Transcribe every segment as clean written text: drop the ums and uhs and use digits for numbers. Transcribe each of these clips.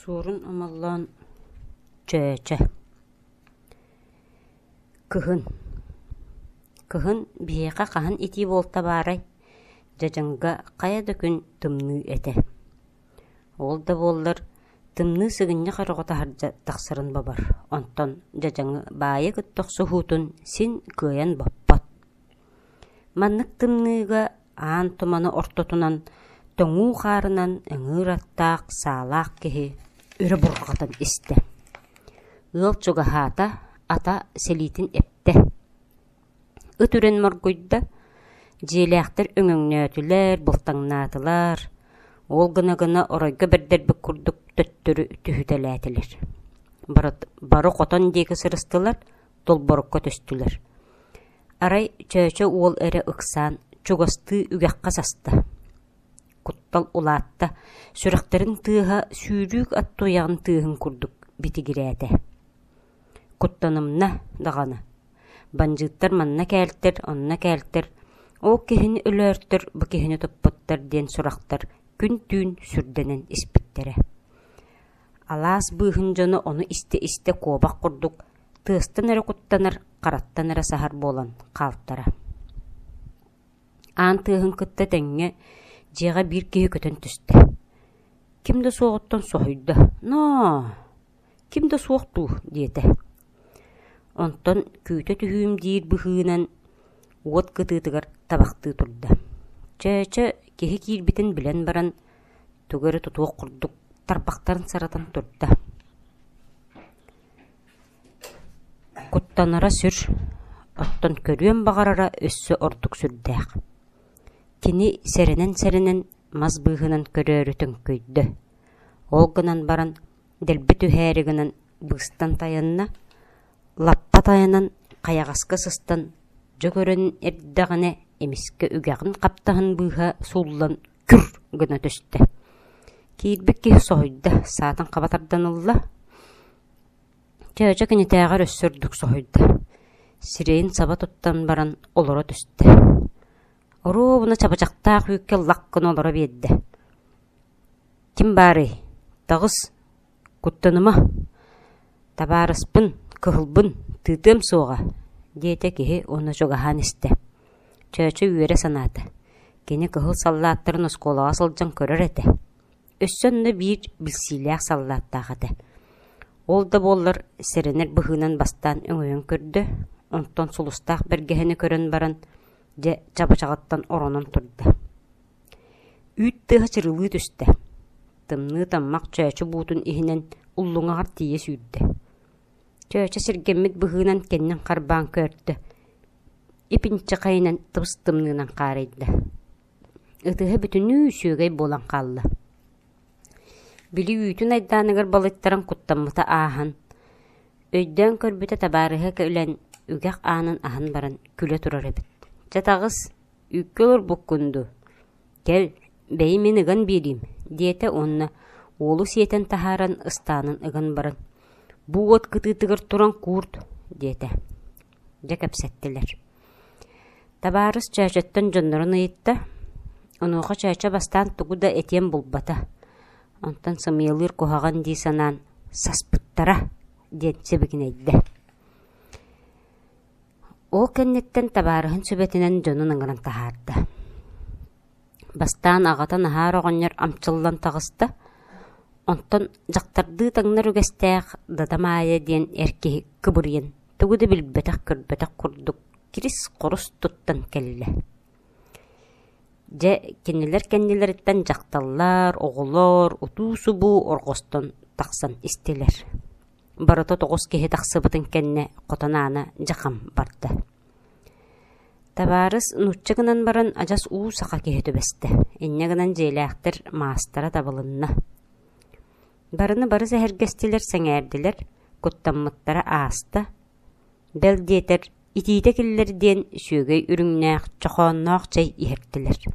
Суорун Омоллоон Чөөчө Кыһын Кыһын биһиэхэ хаһан итии буолта баарай, дьадьаҥга хайа да күн тымныы этэ. Ол да буоллар тымныы сыгынньах эрэ таһырдьа тахсарын бобор, онтон дьадьаҥы баайы кытта охсуһуутун син кыайан боппот. Маннык тымныыга аан туманы ортотунан тоҥуу хаарынан ыҥыыр аттаах, саалаах киһи өрө бурҕатан истэ. Ыал чугаһаата, ата сэлиитин эптэ. Ыт үрэн моргуйда, дьиэлээхтэр өҥөҥнөөтүлэр, былтаҥнаатылар, ол гына-гына оройго бэрдэрбит курдук төттөрү түһүтэлээтилэр. Бары хотон диэки сырыстылар, долборукка түстүлэр. Арай Чөөчө уол эрэ ыксаан, чугастыы үгэххэ саста. Куттал улаатта, сүрэхтэрин тыаһа сүүрүүк ат туйаҕын тыаһын курдук битигирээтэ. Куттанымна даҕаны. Бандьыыттар манна кээлтэр, онно кээлтэр, ол киһини өлөөртөр, бу киһини туппуттар диэн сурахтар күн-түүн сүрдэнэн испиттэрэ. Алаас быыһын дьоно ону истэ-истэ куобах курдук тыастан эрэ куттанар, хараттан эрэ саһар буолан хаалтара. Аан тыаһын кытта тэҥҥэ дьиэҕэ биир киһи көтөн түстэ. Ким да суоҕуттан соһуйда: «Ноо, ким да суох дуу?» диэтэ. Онтон күүтэ түһүүм диир быһыынан уот кытыытыгар табахтыы турда. Чөөчө киһи киирбитин билэн баран тугу эрэ тутуох курдук тарбахтарын саратан турда. Куттанара сүр, оттон көрүөн баҕарара өссө ордук сүрдээх. Кини сэрэнэн-сэрэнэн мас быыһынан көрөөрү төҥкөйдө. Ол гынан баран дэлби түһээри гынан быыстан тайанна, лаппа тайанан хайаҕаска сыстан дьэ көрөн эрдэҕинэ эмискэ үгэҕин хаптаһын быыһа сууллан күр гына түстэ. Киирбит киһи соһуйда, саатын хаба тардан ылла. Чөөчө кинитээҕэр өссө ордук соһуйда. Сирэйин саба туттан баран олоро түстэ. Оруобуна чабычахтаах үүккэ лах гына олоро биэрдэ. Ким баарый? Таҕыс, куттаныма. Табаарыспын, кыһылбын, тыытыам суоҕа, диэтэ киһи уонна чугаһаан истэ. Чөөчө үөрэ санаата. Кини кыһыл саллааттарын оскуолаҕа сылдьан көрөр этэ. Өссө онно биир билсиилээх саллааттаах этэ. Ол да буоллар сэрэнэр быһыынан бастаан өҥөйөн көрдө, онтон сулустаах бэргэһэни көрөн баран, дьэ чабычаҕыттан оронон турда. Үүт тыаһа чырылыы түстэ. Тымныы таммах чөөчү буутун иһинэн уллуҥаҕар тиийэ сүүрдэ. Чөөчө сиргэммит быһыынан кэннин харбаан көөртө, ипинчэхэйинэн тыбыс-тымныынан хаарыйда. Ытыһа бүтүннүү сүөгэй буолан хаалла. Били үүтүн айдааныгар балыйтаран куттаммыта ааһан, өйдөөн көрбүтэ табаарыһа кэлэн үгэх аанын аһан баран күлэ турар эбит. Чэ таҕыс, үүккэ олорбуккун дуу? Кэл, бэйи мин ыган биэриим, диэтэ уонна уолу сиэтэн таһааран ыстаанын ыган баран, бу уот кытыытыгар туран куурт, диэтэ. Дьэ кэпсэттилэр. Табаарыс Чөөчөттөн дьоннорун ыйытта. Онуоха Чөөчө бастаан тугу да этиэн булбата. Онтон сымыйалыыр куһаҕан дии санаан «Саспыттара» диэн сибигинэйдэ. Ол кэнниттэн табаарыһын сүбэтинэн дьонун ыҥыран таһаарда. Бастаан аҕата Наһаар оҕонньор амчыллан таҕыста, онтон дьахтардыы таҥнар үгэстээх Дада Маайа диэн эр киһи кыбырыйан тугу да билбэтэх-көрбөтөх курдук кирис-хорус туттан кэллэ. Дьэ, кинилэр кэннилэриттэн дьахталлар, оҕолор утуу-субуу орҕостон тахсан истилэр. Барыта тоҕус киһи тахсыбытын кэннэ хотон аана дьахам барда. Табаарыс нуучча гынан баран адьас уу саха киһи түбэстэ. Инньэ гынан дьиэлээхтэр маастара табылынна. Барыны бары сэһэргэстилэр, сэҥээрдилэр, куттаммыттара ааста. Бэл диэтэр, итиитэ киллэр диэн сүөгэй үрүҥнээх, чохоонноох чэй иһэртилэр.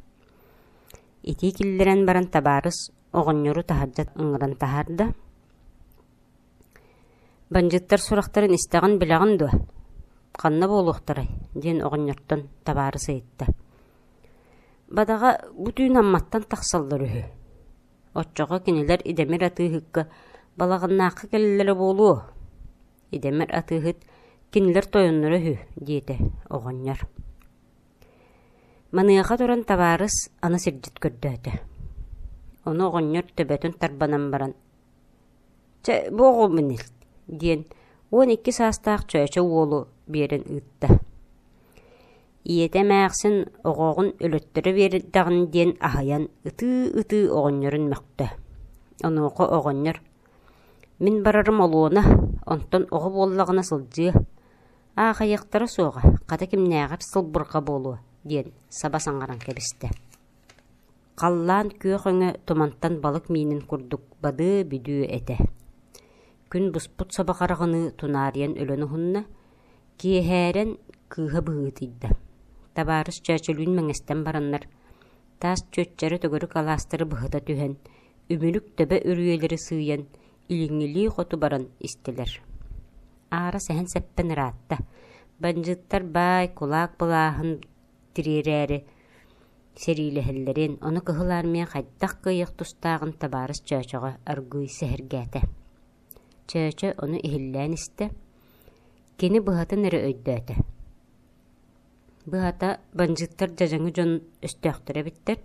Итии киллэрэн баран табаарыс оҕонньору таһырдьа ыҥыран таһаарда. «Бандьыыттар сурахтарын истэҕин билэҕин дуо? Ханна буолуохтарай?» диэн оҕонньортон табаарыс ыйытта. «Бадаҕа бу түүн Амматтан тахсаллар үһү. Оччоҕо кинилэр идэмир атыыһыкка Балаҕаннаахха кэлэллэрэ буолуо, Идэмэр атыыһыт кинилэр тойонноро үһү диэтэ оҕонньор. Маныаха туран табаарыс аны сирдьит көрдөөтө. Ону оҕонньор төбөтүн тарбанан баран «Чэ, бу оҕобун илт» диэн 12 саастаах чөөчө уолу биэрэн ыытта. Ийэтэ эмээхсин оҕоҕун өлөттөрө биэрдэҕин диэн аһыйан ытыы-ытыы оҕонньорун мөхтө. Онуоха оҕонньор «Мин барарым олуона, онтон оҕо буоллаҕына сылдьыа, аахайыахтара суоҕа, хата кимнээҕэр сылбырҕа буолуо» диэн саба саҥаран кэбистэ. Халлаан күөх өҥө тумантан балык миинин курдук бадыы-бүдүү этэ. Күн буспут собо хараҕыныы тунаарыйан өлөн уһунна, киэһээрэн кыыһа быһыытыйда. Табаарыс чөөчөлүүн мэҥэстэн бараннар, таас чүөччэрэ төгүрүк алаастары быһыта түһэн, үмүрүк төбө үрүйэлэри сыыйан, илиҥҥилии хоту баран истилэр. Аара сэһэн-сэппэн ыраатта. Бандьыыттар баай, кулаак былааһын тириэрээри сэриилэһэллэрин, ону Кыһыл Армия хайдах кыайыах тустааҕын табаарыс Чөөчөҕө аргыый сэһэргээтэ. Чөөчө ону иһиллээн истэ, кини быһатын эрэ өйдөөтө. Быһата, бандьыыттар дьадьаҥы дьон өстөөхтөрө эбиттэр,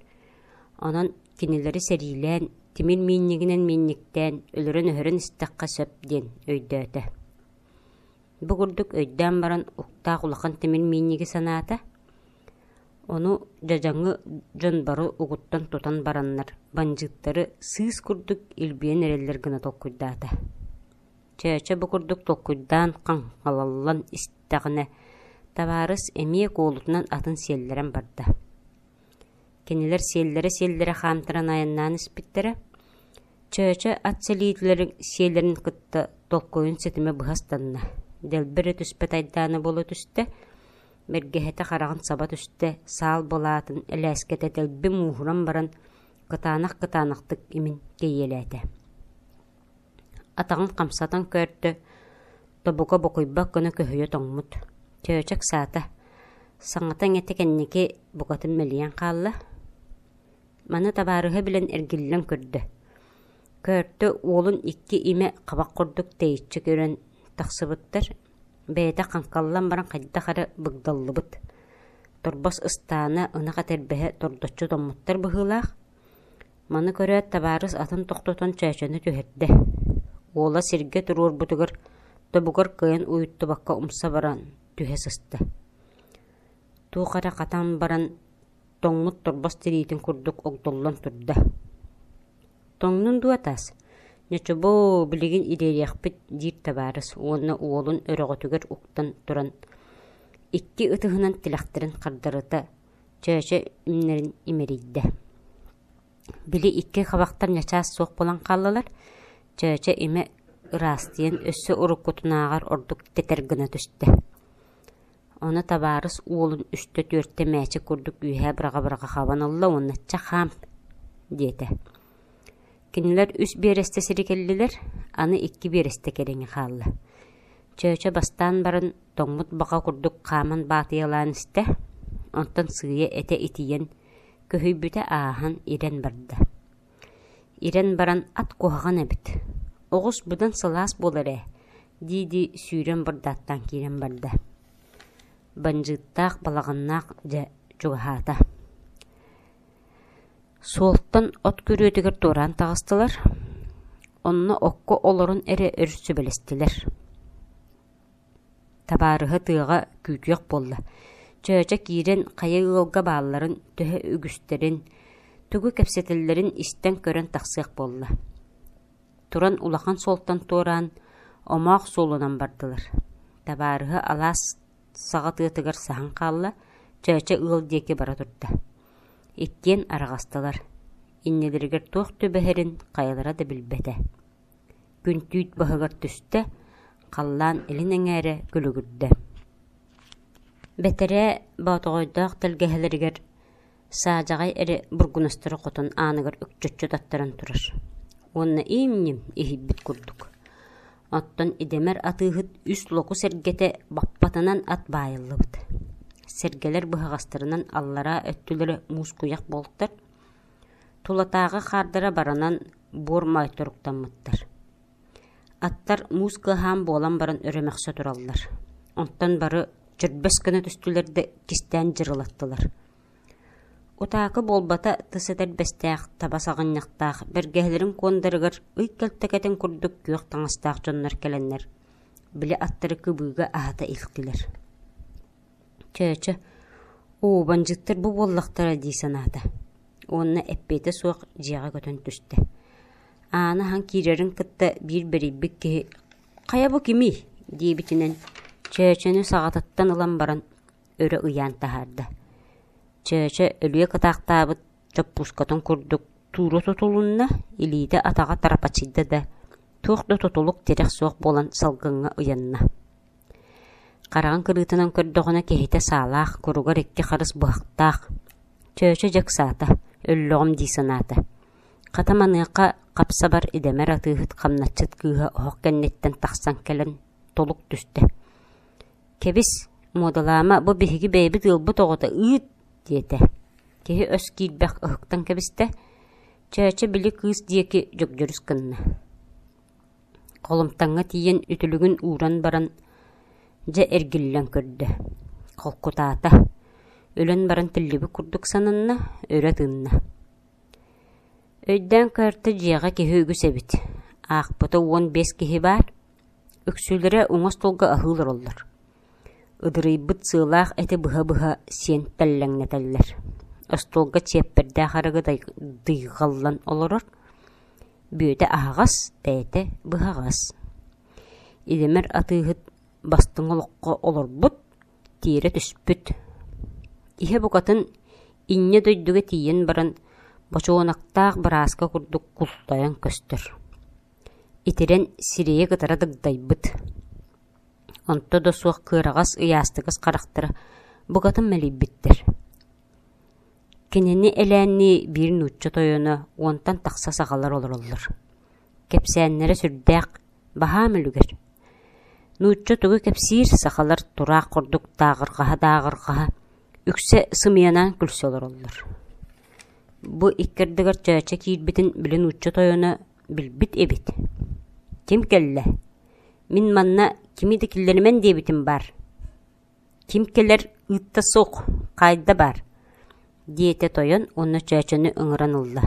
онон кинилэри сэриилээн, тимир миинньигинэн миинньиктээн, өлөрөн-өһөрөн истэххэ сөп диэн өйдөөтө. Бу курдук өйдөөн баран уктаах улахан тимир миинньиги санаата, ону дьадьаҥы дьон бары угуттан тутан бараннар бандьыыттары сыыс курдук илбийэн эрэллэр гына толкуйдаата. Чөөчө бу курдук толкуйдаан хаҥхалаллан истэҕинэ, табаарыс эмиэ куолутунан атын сиэллэрэн барда. Кинилэр сиэллэрэ-сиэллэрэ хаамтаран айаннаан испиттэрэ, Чөөчө ат сэлиитилэрин сиэлэрин кытта толкуйун ситимэ быһа ыстанна, дэлби эрэ түспэт айдаана буола түстэ, бэргэһэтэ хараҕын саба түстэ, саал былаатын элээскэтэ дэлби мууһуран баран кытаанах-кытаанахтык имин кэйиэлээтэ. Атаҕын хамсатан көрдө, тобуга бокуйбат гына көһүйэ тоҥмут. Чөөчө ыксаата, саҥата-иҥэтэ кэнники букатын мэлийэн хаалла. Маны табаарыһа билэн эргиллэн көрдө. Көөртө уолун икки имэ хабах курдук тэйиччи көрөн тахсыбыттар, бэйэтэ хаҥкаллан баран хайдах эрэ быгдаллыбыт. Торбос ыстаана, ынах этэрбэһэ тордоччу тоҥмуттар быһыылаах. Маны көрөөт табаарыс атын тохтотон чөөчөнү түһэрдэ. Уола сиргэ туруорбутугар тобугар кыайан уйуттубакка умса баран түһэ сыста. Туох эрэ хатан баран тоҥмут торбос тириитин курдук огдоллон турда. «Тоҥнун дуо, таас? Ньочобоо, билигин ириэриэхпит» диир табаарыс уонна уолун өрөҕөтүгэр уктан туран икки ытыһынан тилэхтэрин хардарыта чөөчө имнэрин имэрийдэ. Били икки хабахтар ньачаас суох буолан хааллылар, чөөчө имэ ыраастыйан өссө уруккутунааҕар ордук тэтэр гына түстэ. Ону табаарыс уолун үстэ-түөртэ мээчик курдук үөһэ быраҕа-быраҕа хабан ылла уонна «Чэ, хаам» диэтэ. Кинилэр үс биэрэстэ сири кэллилэр, аны икки биэрэстэ кэриҥэ хаалла. Чөөчө бастаан баран тоҥмут баҕа курдук хааман баатыйалаан истэ, онтон сыыйа этэ итийэн, көһүйбүтэ ааһан ирэн барда. Ирэн баран ат куһаҕан эбит, оҕус быдан сылаас буолар ээ дии-дии сүүрэн бырдааттаан киирэн барда. Бандьыыттаах балаҕаннаах дьэ чугаһаата. Суолтан от күрүөтүгэр туораан таҕыстылар, онно окко олорон эрэ өр сүбэлэстилэр. Табаарыһа тыаҕа күүтүөх буолла, Чөөчө киирэн хайа ыалга баалларын, төһө үгүстэрин, тугу кэпсэтэллэрин истэн-көрөн тахсыах буолла. Туран улахан суолтан туораан, омоох суолунан бардылар. Табаарыһа алаас саҕа тыатыгар саһан хаалла, Чөөчө ыал диэки бара турда. Иккиэн араҕастылар, иннилэригэр туох түбэһэрин хайалара да билбэтэ. Күн түүт баһыгар түстэ, халлаан илин эҥээрэ күлүгүрдэ. Бэтэрээ Боотоҕойдоох тэлгэһэлэригэр саадьаҕай эрэ бургунастары хотон ааныгар үкчүччү таттаран турар уонна им-ньим иһийбит курдук. Оттон идэмэр атыыһыт үс локу сэргэтэ баппатынан ат баайыллыбыт. Сэргэлэр быһаҕастарынан аллараа өттүлэрэ муус куйах буолтар, Тулатааҕы хаардара баранан буор моойторуктаммыттар. Аттар муус кыаһаан буолан баран өрө мөхсө тураллар. Онтон бары чөрбөс гына түстүлэр да кистээн дьырылаттылар. Утаакы буолбата тыс этэрбэстээх, таба саҕынньахтаах, бэргэһэлэрин куондарыгар ый кэлтэкэтин курдук күөх таҥастаах дьоннор кэлэннэр, били аттары кыбыыга аһата илтилэр. Чөөчө, оо, бандьыыттар бу буоллахтара дии санаата уонна эппиэтэ суох дьиэҕэ көтөн түстэ. Ааны аһан киирэрин кытта биир бэрийбит киһи «Хайа бу кимий?» диэбитинэн Чөөчөнү саҕатыттан ылан баран өрө ыйаан таһаарда. Чөөчө өлүө кытаахтаабыт чоппуускатын курдук туура тутулунна, илиитэ-атаҕа тарапачыйда да, туох да тутулук тирэх суох буолан салгыҥҥа ыйанна. Хараҕын кырыытынан көрдөҕүнэ киһитэ саалаах, куругар икки харыс быһахтаах. Чөөчө дьэ ыксаата, өллөҕүм дии санаата. Хата маныаха хап-сабар идэмэр атыыһыт хамначчыт кыыһа оһох кэнниттэн тахсан кэлэн толук түстэ. «Кэбис, муодалаама, бу биһиги бэйэбит ыалбыт оҕото ыыт!» диэтэ. Киһи өс киирбэх ыһыктан кэбистэ. Чөөчө били кыыс диэки дьөгдьөрүс гынна. Холумтаҥҥа тиийэн үтүлүгүн ууран баран, дьэ эргиллэн көрдө, холкутаата, өлөн баран тиллибит курдук сананна, өрө тыынна. Өйдөөн көртө дьиэҕэ киһи үгүс эбит, аахпыта 15 киһи баар, үксүлэрэ уҥа остуолга аһыы олороллор. Ыдырыйбыт сыалаах эти быһа-быһа сиэн тэллэҥнэтэллэр. Остуолга чиэппэрдээх арыгы дыйҕаллан олорор, Бүөтэ аһаҕас, тээтэ быһаҕас. Илимэр атыыһыт бастыҥ олоххо олорбут, тиэрэ түспүт. Иһэ букатын инньэ дойдуга тиийэн баран бочуонактаах бырааска курдук култайан көстөр. Итирэн сирэйэ кытара дыгдайбыт. Онто да суох кыараҕас ыйаастыгас харахтара букатын мэлийбиттэр. Кинини элээннии биир нуучча тойоно уонтан тахса сахалар олороллор. Кэпсээннэрэ сүрдээх, баһаам үлүгэр. Нуучча тугу кэпсиир сахалар тураах курдук дааҕырҕаһа-дааҕырҕаһа, үксэ сымыйанаан күлсэ олороллор. Бу икки ардыгар чөөчө киирбитин били нуучча тойоно билбит эбит. «Ким кэллэ? Мин манна кими да киллэримэн диэбитим баар» Ким кэлэр ыытта суох, хаайда баар, диэтэ тойон уонна Чөөчөнү ыҥыран ылла.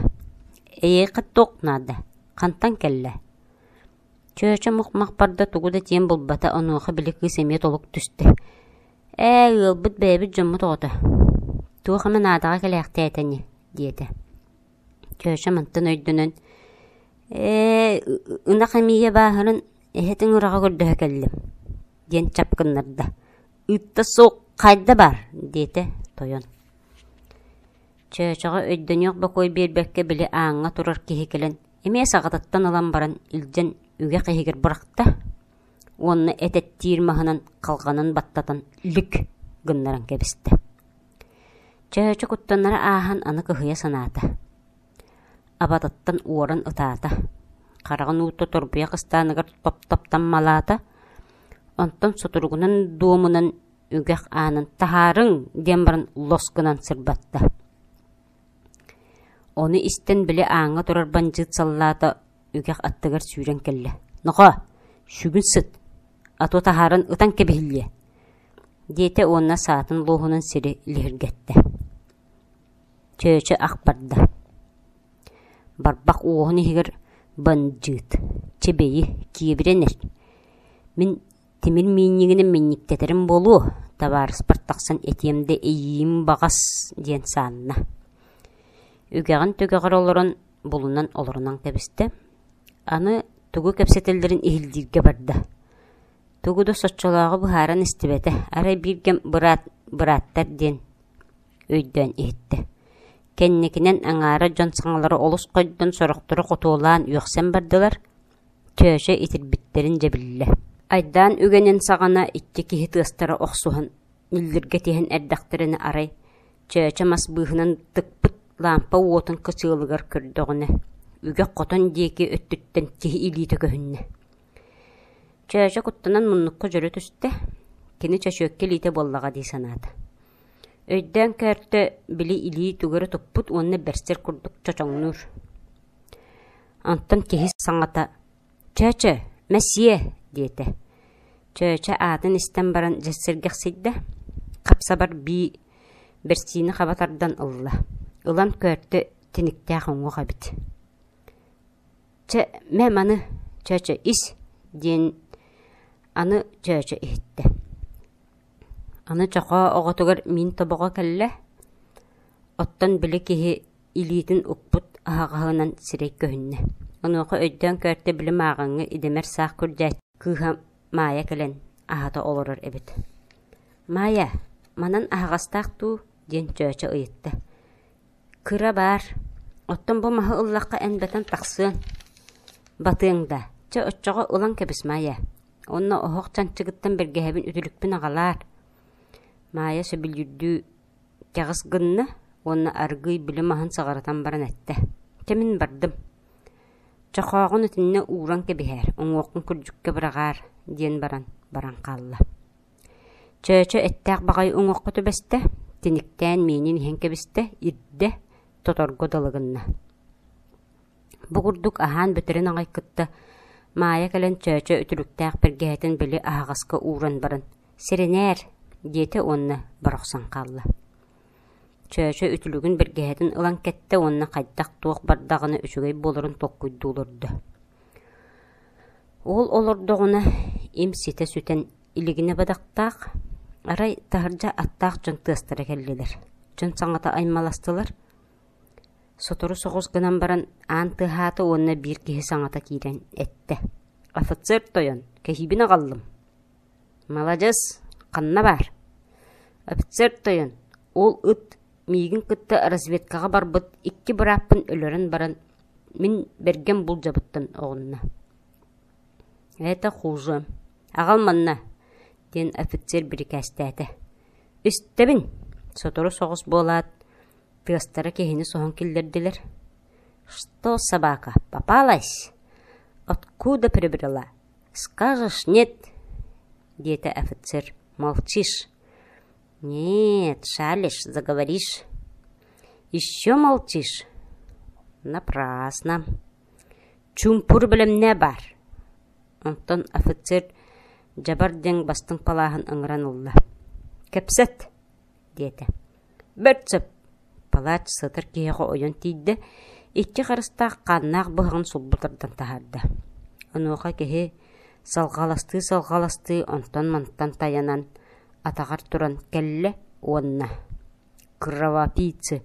Эйиэхэ туох наада, хантан кэллэ? Чөөчө мух-мах барда тугу да тиэн булбата, онуоха били кыыс эмиэ толук түстэ. Ээ, ыалбыт бэйэбит дьоммут оҕото. Туох эмэ наадаҕа кэлээхтээтэ ини, диэтэ. Чөөчө мантан өйдөнөн, ээ, ынах эмиийэ бааһыран эһэ тыҥыраҕа көрдөһө кэллим диэн чап гыннарда. «Ыытта суох, хайда баар?» диэтэ тойон. Чөөчөҕө өйдөнүөх бокуой биэрбэккэ били ааҥҥа турар киһи кэлэн эмиэ саҕатыттан ылан баран илдьэн үгэх иһигэр бырахта уонна эт эттиир маһынан халҕанын баттатан лүк гыннаран кэбистэ. Чөөчө куттанара ааһан аны кыһыйа санаата. Абатыттан уоран ытаата, хараҕын уута торбуйах ыстааныгар топ-топ таммалаата, онтон сутуругунан дуомунан үгэх аанын «Таһаарыҥ!» диэн баран лос гынан сырбатта. Ону истэн били ааҥҥа турар бандьыыт саллаата үгэх аттыгар сүүрэн кэллэ: «Нохоо, сүгүн сыт, а то таһааран ытан кэбиһиллиэ» диэтэ уонна саатын луоһунан сири лиһиргэттэ. Чөөчө ах барда. Барбах уоһун иһигэр бандьыыт, чэбэйи, киэбирэн эр. Мин тимир миинньигинэн минньиктэтэрим буолуо, табаарыспар тахсан этиэм да эйиим баҕас диэн саанна. Үгэҕин түгэҕэр олорон булунан олорунан кэбистэ. Аны тугу кэпсэтэллэрин иһиллииргэ барда. Тугу да соччолооҕу быһааран истибэтэ, арай биир кэм быраат бырааттар диэн өйдөөн иһиттэ. Кэнникинэн аҥаара дьон саҥалара олус хойдон сорохторо хотуолаан үөхсэн бардылар, Чөөчө итирбиттэрин дьэ биллэ. Айдаан үгэнин саҕана икки киһи тыастара охсуһан ньиллиргэ түһэн эрдэхтэринэ арай Чөөчө мас быыһынан тыкпыт лаампа уотун кычыалыгар көрдөҕүнэ, үгэх хотон диэки өттүттэн киһи илиитэ көһүннэ. Чөөчө куттанан муннукка дьөрү түстэ, кини чөчүөккэ илиитэ буоллаҕа дии санаата. Өйдөөн көөртө, били илии тугу эрэ туппут уонна бэрсэр курдук чочоҥнуур. Онтон киһи саҥата «Чөөчө, «Мэсиэ!» диэтэ. Чөөчө аатын истэн баран дьэ сэргэхсийдэ, хапсабар бии бэрсиини хаба тардан ылла. Ылан көөртө тиниктээх уҥуох эбит. «Чэ, мэ маны, Чөөчө, ис!» диэн аны Чөөчө иһиттэ. Аны чохоо оҕотугар миин тобоҕо кэллэ, оттон били киһи илиитин укпут аһаҕаһынан сирэй көһүннэ. Онуоха өйдөөн көөртө били мааҕыҥҥы идэмэр саах күрдьээччи кыыһа Маайа кэлэн аһата олорор эбит. «Маайа, манан аһаҕастаах дуу?» диэн Чөөчө ыйытта. «Кыра баар. Оттон бу маһы ыллахха эн батан тахсыаҥ, батыаҥ да, чэ оччоҕо ылан кэбис Маайа. Уонна оһох чанчыгыттан бэргэһэбин үтүлүкпүн аҕалаар» Маайа сөбүлүүрдүү кэҕис гынна уонна аргыый били маһын саҕаратан баран эттэ: «Чэ мин бардым. Чохооҕун итиннэ ууран кэбиһээр, уҥуоххун күрдьүккэ быраҕаар» диэн баран, баран хаалла. Чөөчө эттээх баҕайы уҥуохха түбэстэ, тиниктээн миинин иһэн кэбистэ, ирдэ, тоторго дылы гынна. Бу курдук аһаан бүтэрин аҕай кытта Маайа кэлэн Чөөчө үтүлүктээх бэргэһэтин били аһаҕаска ууран баран «Сэрэнээр» диэтэ уонна борохсон хаалла. Чөөчө үтүлүгүн бэргэһэтин ылан кэттэ уонна хайдах-туох бардаҕына үчүгэй буоларын толкуйдуу олордо. Ол олордоҕуна им ситэ сүтэн илигинэ бадахтаах, арай таһырдьа аттаах дьон тыастара кэллилэр. Дьон саҥата аймаластылар. Сотору соҕус гынан баран аан тыаһаата уонна биир киһи саҥата киирэн эттэ: «Офицер тойон, кэһиибин аҕаллым». «Маладьыас, ханна баар?» «Офицер тойон, ол ыт миигин кытта разведкаҕа барбыт икки бырааппын өлөрөн баран, мин бэргэн булдьабыттан оҕунна». «Это хуже. Аҕал манна», диэн офицер бирикээстээтэ. «Истэбин!» Сотору соҕус буолаат, тыастара киһини соһон киллэрдилэр. «Что, собака, попалась? Откуда прибрела? Скажешь нет?» диэтэ офицер. «Молчишь?» «Нет, шалишь, заговоришь». «Еще молчишь?» «Напрасно. Чуумпур бэлэмнээ баар». Онтон офицер дьабар диэн бастыҥ палааһын ыҥыран ылла. «Кэпсэт!» диэтэ. «Бэрт сөп!» Палач сытар киһиэхэ ойон тиийдэ, икки харыстаах хааннаах быһаҕын сулбу тардан таһаарда. Онуоха киһи салҕаластыы-салҕаластыы онтон-мантан тайанан атаҕар туран кэллэ уонна «Кровопийцы,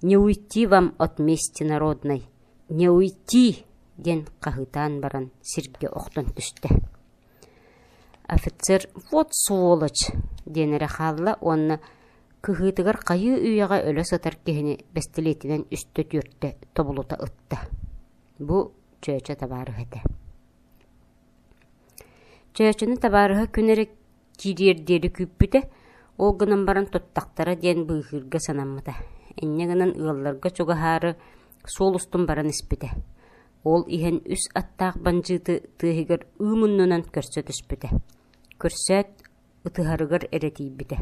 не уйти вам от мести народной, не уйти!» диэн хаһыытаан баран сиргэ охтон түстэ. Офицер «Вот сволочь!» диэн эрэ хаалла уонна кыһыытыгар хайыы үйэҕэ өлө сытар киһини бэстилиэтинэн үстэ-түөртэ тобулута ытта. Бу Чөөчө табаарыһа этэ. Чөөчөнү табаарыһа күн эрэ киириэр диэри күүппүтэ, ол гынан баран туттахтара диэн быыһыырга санаммыта. Инньэ гынан ыалларга чугаһаары суол устун баран испитэ. Ол иһэн үс аттаах бандьыыты тыаһыгар ыы муннунан көрсө түспүтэ. Көрсөөт, ытыһарыгар эрэ тиийбитэ.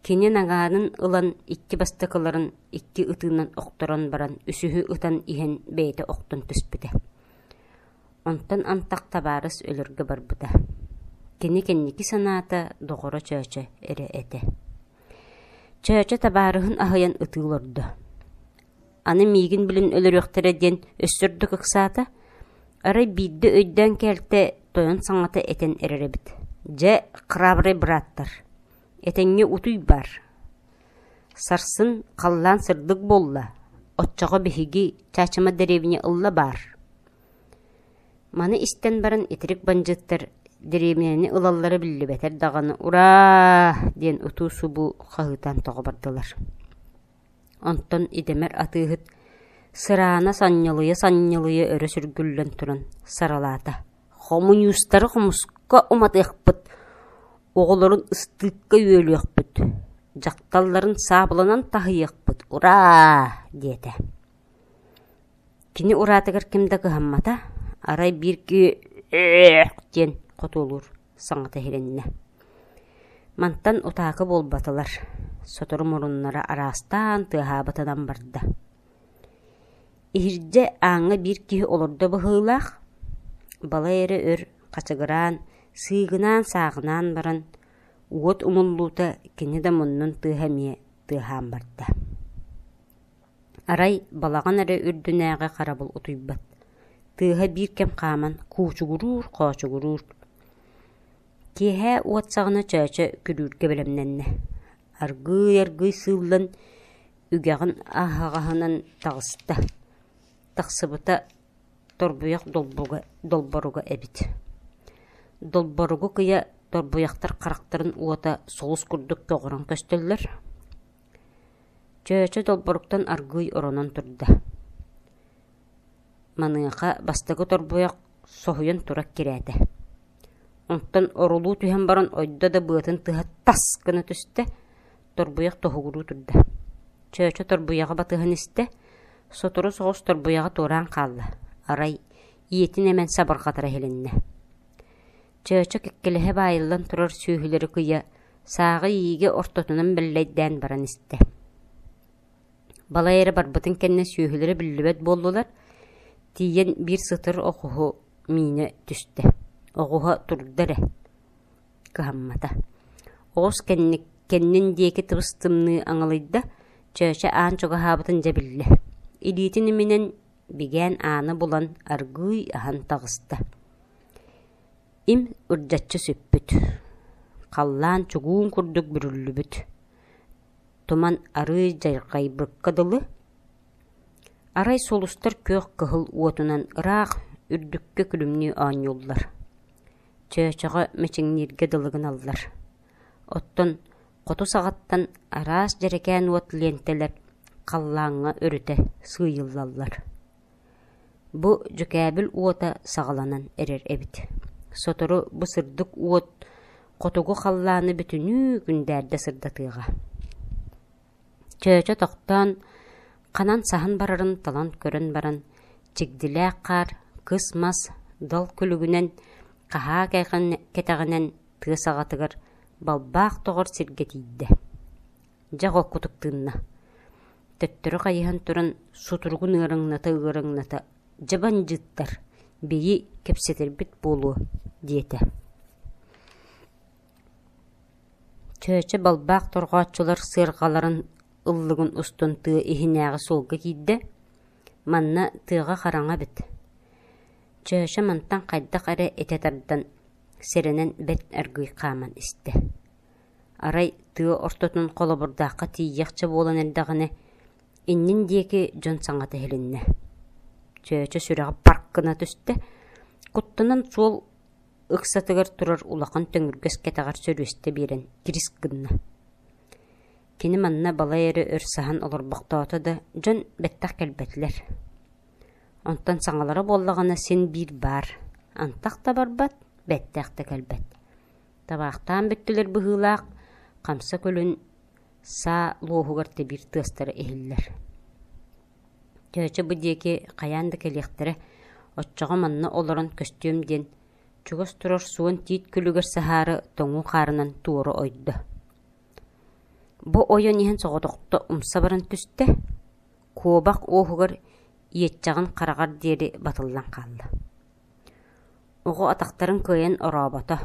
Кини нагаанын ылан икки бастакыларын икки ытыынан охторон баран үсүһү ытан иһэн бэйэтэ охтон түспүтэ. Онтон антах табаарыс өлөргө барбыта. Кини кэнники санаата доҕоро Чөөчө эрэ этэ. Чөөчө табаарыһын аһыйан ытыы олордо. Аны миигин билин өлөрүөхтэрэ диэн өссө ордук ыксаата. Арай биирдэ өйдөөн кэлтэ тойон саҥата этэн эрэр эбит. Дьэ, храбрый бырааттар, этэҥҥэ утуй бар. Сарсын халлаан сырдык буолла, оччоҕо биһиги Чаачыма дэриэбинэ ылла баар. Маны истэн баран итирик бандьыыттар дэриэбинэни ылаллара биллибэтэр даҕаны «Ураа!» диэн утуу-субуу хаһыытаан тоҕо бардылар. Онтон идэмэр атыыһыт сыраана санньылыйа-санньылыйа өрө сүргүллэн туран саралаата: «Хомуньуустары хомуска уматыахпыт, оҕолорун ыстыыкка үөлүөхпүт, дьахталларын саабыланан таһыйыахпыт, ураа!» диэтэ. Кини ураатыгар ким да кыһаммата, арай биир киһи «Ээх!» диэн хотуолуур саҥата иһилиннэ. Мантан утаакы буолбатылар, сотору муруннара араастаан тыаһаабытынан барда. Иһирдьэ ааҥҥа биир киһи олордо быһыылаах, Балай эрэ өр хачыгыраан, сыыгынаан-сааҕынаан баран, уот умуллуута кини да муннун тыаһа эмиэ тыаһаан барда. Арай балаҕан эрэ үрдүнээҕи харабыл утуйбат, тыаһа биир кэм хааман куучугуруур-хоочугуруур. Киэһэ уот саҕана Чөөчө күрүүргэ бэлэмнэннэ. Аргыый-аргыый сыыллан үгэҕин аһаҕаһынан таҕыста. Тахсыбыта торбуйах долбуга, долборуга эбит. Долборугу кыйа торбуйахтар харахтарын уота сулус курдук көҕөрөн көстөллөр. Чөөчө долборуктан аргыый оронон турда. Маныаха бастакы торбуйах соһуйан тура кирээтэ. Онтон орулуу түһэн баран ойдо да быатын тыһа тас гына түстэ, торбуйах тоһугуруу турда. Чөөчө торбуйаҕы батыһан истэ, сотору соҕус торбуйаҕа туораан хаалла, арай ийэтин эмэн сабырҕатара иһилиннэ. Чөөчө кэккэлэһэ баайыллан турар сүөһүлэри кыйа, сааҕы иигэ ортотунан бэллэйдээн баран истэ. Балай эрэ барбытын кэннэ сүөһүлэрэ биллибэт буоллулар, тиийэн биир сытар оҕуһу миинэ түстэ. Оҕуһа турда эрэ, кыһаммата. Оҕус кэнник кэннин диэки тыбыс-тымныы аҥылыйда, Чөөчө аан чугаһаабытын дьэ биллэ. Илиитин иминэн бигээн ааны булан аргыый аһан таҕыста. Им ырдьаччы сүппүт, халлаан чугуун курдук бүрүллүбүт туман арыый дьайҕайбыкка дылы, арай сулустар күөх кыһыл уотунан ыраах үрдүккэ күлүмнүү оонньууллар, чөөчөҕө мичиҥнииргэ дылы гыналлар. Оттон хоту саҕаттан араас дьэрэкээн уот лиэнтэлэр халлааҥҥа өрүтэ сыыйыллаллар. Бу дьүкээбил уота саҕаланан эрэр эбит. Сотору бу сырдык уот хотугу халлааны бүтүнүү күндээрдэ сырдатыаҕа. Чөөчө тохтоон, ханан саһан барарын талан көрөн баран, чигдилээх хаар, кыс мас, дал күлүгүнэн, хаһаа кэтэҕинэн тыа саҕатыгар балбаах тоҕор сиргэ тиийдэ. Дьэ холкутук тыынна. Төттөрү хайыһан туран сутуругун ыараҥната-ыараҥната «Дьэ бандьыыттар, бэйи кэпсэтэрбит буолуо» диэтэ. Чөөчө балбаах торҕооччулар сыарҕаларын ыллыгын устун тыа иһинээҕи суолга киирдэ. Манна тыаҕа хараҥа эбит. Чөөчө мантан хайдах эрэ этэ тардан, сэрэнэн бэрт аргыый хааман истэ. Арай тыа ортотун холобурдаахха тиийиэхчэ буолан эрдэҕинэ, иннин диэки дьон саҥата иһилиннэ. Чөөчө сүрэҕэ парк гына түстэ, куттанан суол ыксатыгар турар улахан төҥүргэс кэтэҕэр сөрүөстэ биэрэн кирис гынна. Кини манна балай эрэ өр саһан олорбохтоото да, дьон бэттэх кэлбэтилэр. Онтон саҥалара буоллаҕына син биир баар, антах да барбат, бэттэх да кэлбэт. Табаахтаан бүттүлэр быһыылаах, хамса көлүн саа луоһугар тэбиир тыастара иһиллэр. Чөөчө бу диэки хайаан да кэлиэхтэрэ, оччоҕо манна олорон көстүөм диэн, чугас турар суон тиит күлүгэр саһаары тоҥуу хаарынан туора ойдо. Бу ойон иһэн соҕотохто умса баран түстэ, куобах уоһугар иэччэҕин хараҕар диэри батыллан хаалла. Оҕо атахтарын кыайан орообото,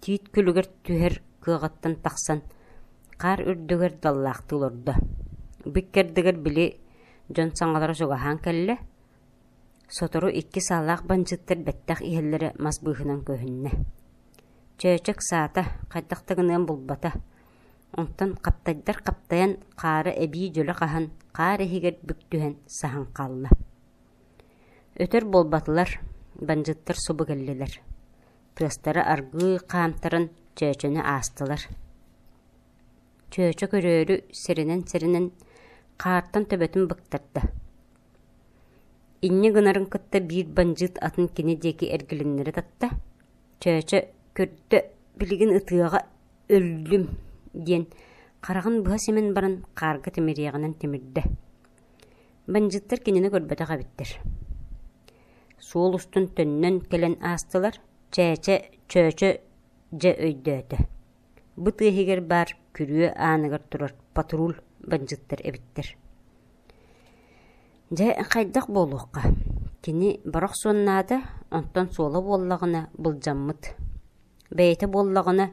тиит күлүгэр түһэр кыаҕыттан тахсан, хаар үрдүгэр даллаахтыы олордо. Бу иккэрдигэр били дьон саҥалара чугаһаан кэллэ, сотору икки саалаах бандьыыттар бэттэх иһэллэрэ мас быыһынан көһүннэ. Чөөчөк саата, хайдах да гыныан булбата. Онтон хаптайдар хаптайан, хаары эбии дьөлө хаһан, хаар иһигэр бүк түһэн саһан хаалла. Өтөр буолбатылар, бандьыыттар субу кэллилэр. Тыастара аргыый хаамтаран Чөөчөнү аастылар. Чөөчө көрөөрү сэрэнэн-сэрэнэн хаартан төбөтүн быктарда. Инньэ гынарын кытта биир бандьыыт атын кини диэки эргилиннэри татта. Чөөчө көрдө, билигин ытыаҕа өллүм диэн хараҕын быһа симэн баран хаарга тимириэҕинэн тимирдэ. Бандьыыттар кинини көрбөтөх эбиттэр. Суол устун төннөн кэлэн аастылар, Чээчэ, Чөөчө дьэ өйдөөтө. Бу тыа иһигэр баар күрүө ааныгар турар патруль бандьыыттар эбиттэр. Дьэ, хайдах буолуохха? Кини бара охсуон наада, онтон суола буоллаҕына былдьаммыт. Бэйэтэ буоллаҕына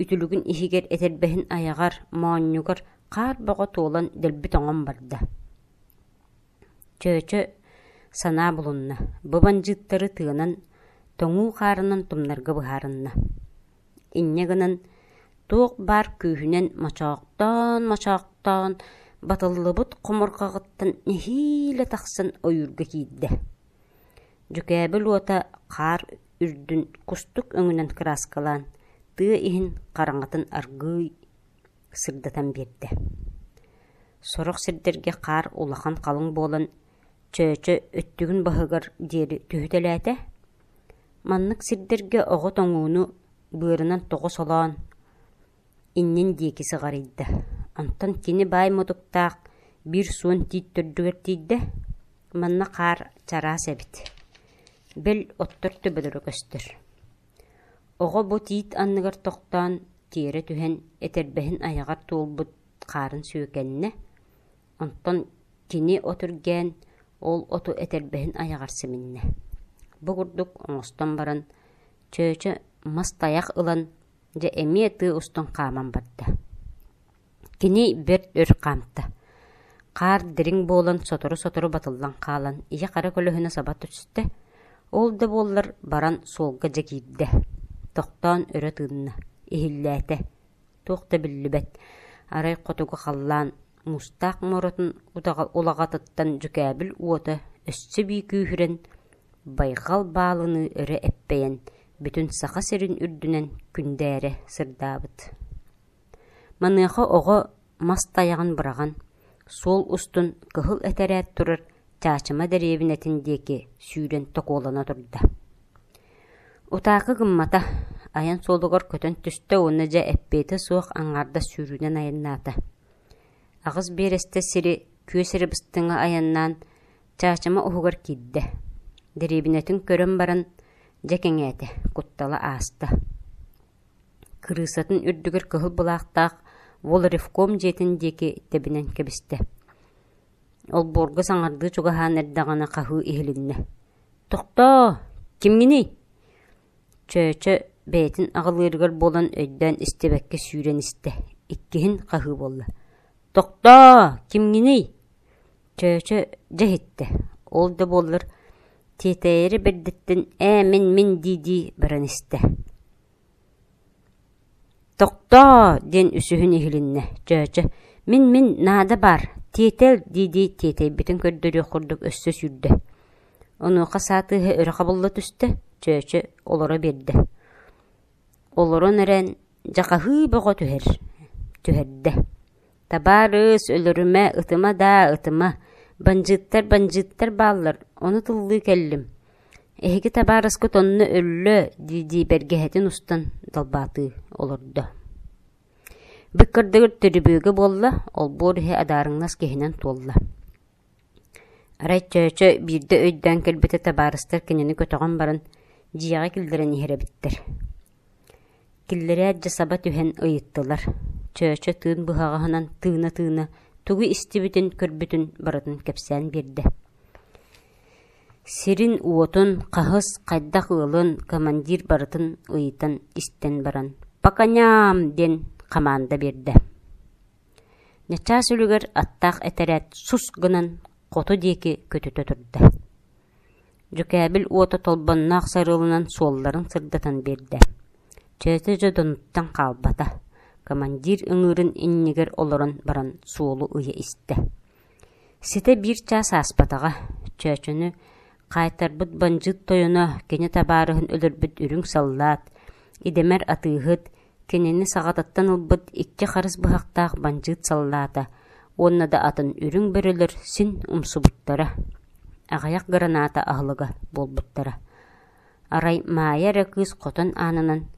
үтүлүгүн иһигэр этэрбэһин айаҕар, моонньугар хаар бөҕө туолан дэлби тоҥон барда. Чөөчө санаа булунна, бу бандьыыттары тыанан, тоҥуу хаарынан тумнарга быһаарынна. Инньэ гынан туох баар күүһүнэн мочоохтоон-мочоохтоон батыллыбыт хомурҕаҕыттан нэһиилэ тахсан ойуурга киирдэ. Дьүкээбил уота хаар үрдүн кустук өҥүнэн кырааскалаан, тыа иһин хараҥатын аргыый сырдатан биэрдэ. Сорох сирдэргэ хаар улахан халыҥ буолан Чөөчө өттүгүн баһыгар диэри түһүтэлээтэ. Маннык сирдэргэ оҕо тоҥууну быарынан тоҕо солоон иннин диэки сыҕарыйда. Онтон кини баай мутуктаах биир суон тиит төрдүгэр тиийдэ. Манна хаар чараас эбит. Бэл оттор төбөлөрө көстөр. Оҕо бу тиит анныгар тохтоон, тиэрэ түһэн, этэрбэһин айаҕар туолбут хаарын сүөкэннэ. Онтон кини от үргээн, ол оту этэрбэһин айаҕар симиннэ. Бу курдук оҥостон баран, Чөөчө мас тайах ылан, дьэ эмиэ тыа устун хааман барда. Кини бэрт өр хаамта. Хаар дириҥ буолан сотору-сотору батыллан хаалан, ийэ-хара көлөһүнэ саба түстэ. Ол да буоллар баран суолга дьэ киирдэ. Тохтоон өрө тыынна, иһиллээтэ. Туох да биллибэт. Арай хотугу халлаан муустаах муоратын улаҕатыттан дьүкээбил уота өссө бии күүһүрэн, байҕал баалыныы өрө эппэйэн, бүтүн Саха сирин үрдүнэн күндээрэ сырдаабыт. Маныаха оҕо мас тайаҕын быраҕан, суол устун кыһыл этэрээт турар Чаачыма дэриэбинэтин диэки сүүрэн токуолана турда. Утаакы гыммата, айан суолугар көтөн түстэ уонна дьэ эппиэтэ суох аҥаардас сүүрүүнэн айаннаата. Аҕыс биэрэстэ сири күөс эрэ быстыҥа айаннаан Чаачыма уһугар киирдэ. Дэриэбинэтин көрөн баран дьэ кэҥээтэ, куттала ааста. Кырыысатын үрдүгэр кыһыл былаахтаах волревком дьиэтин диэки тэбинэн кэбистэ. Олбуорга саҥардыы чугаһаан эрдэҕинэ хаһыы иһилиннэ: «Тохтоо! Кимҥиний?» Чөөчө бэйэтин аҕылыырыгар буолан өйдөөн истибэккэ сүүрэн истэ. Иккиһин хаһыы буолла: «Тохтоо! Кимҥиний?» Чөөчө дьэ иһиттэ. Ол да буоллар тиэтэйэрэ бэрдиттэн «ээ, мин-мин» дии-дии баран истэ. «Тохтоо!» диэн үсүһүн иһилиннэ. Чөөчө «Мин-мин наада баар, тиэтэл» дии-дии тиэтэйбитин көрдөрүөх курдук өссө сүүрдэ. Онуоха саа тыаһа өрө хабылла түстэ, Чөөчө олоро биэрдэ. Олорон эрэн дьахаһыы бөҕө түһэр, түһэрдэ. Табаарыс, өлөрүмэ, ытыма даа, ытыма. Бандьыыттар, бандьыыттар бааллар, ону тыллыы кэллим. Эһиги табаарыскыт онно өллө, дии-дии бэргэһэтин устан далбаатыы олордо. Быккардыгар төрүбүөгэ буолла, олбуор иһэ адаарыҥнас киһинэн туолла. Арай Чөөчө биирдэ өйдөөн кэлбитэ табаарыстар кинини көтөҕөн баран дьиэҕэ киллэрэн иһэр эбиттэр. Киллэрээт дьэ саба түһэн ыйыттылар. Чөөчө тыын быһаҕаһынан тыына-тыына тугу истибитин, көрбүтүн барытын кэпсээн биэрдэ. Сирин-уотун, хаһыс, хайдах ыалын командир барытын ыйытан истэн баран «По коням!» диэн хамаанда биэрдэ. Ньачаас үлүгэр аттаах этэрээт сус гынан хоту диэки көтүтэ турда. Дьүкээбил уота толбонноох сарыалынан суолларын сырдатан биэрдэ. Чөөтө дьонуттан хаалбата, командир ыҥыырын иннигэр олорон баран суолу ыйа истэ. Ситэ биир чаас ааспатаҕа, Чөөчөнү хаайтарбыт бандьыыт тойоно кини табаарыһын өлөрбүт үрүҥ саллаат, идэмэр атыыһыт, кинини саҕатыттан ылбыт икки харыс быһахтаах бандьыыт саллаата уонна да атын үрүҥ бөрөлөр син умсубуттара, аҕыйах граната аһылыга буолбуттара. Арай Маайа эрэ кыыс хотон аанынан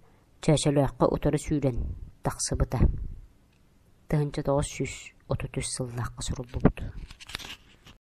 Чөөчөлөөххө утары сүүрэн тахсыбыта. 1933 сыллаахха суруллубут.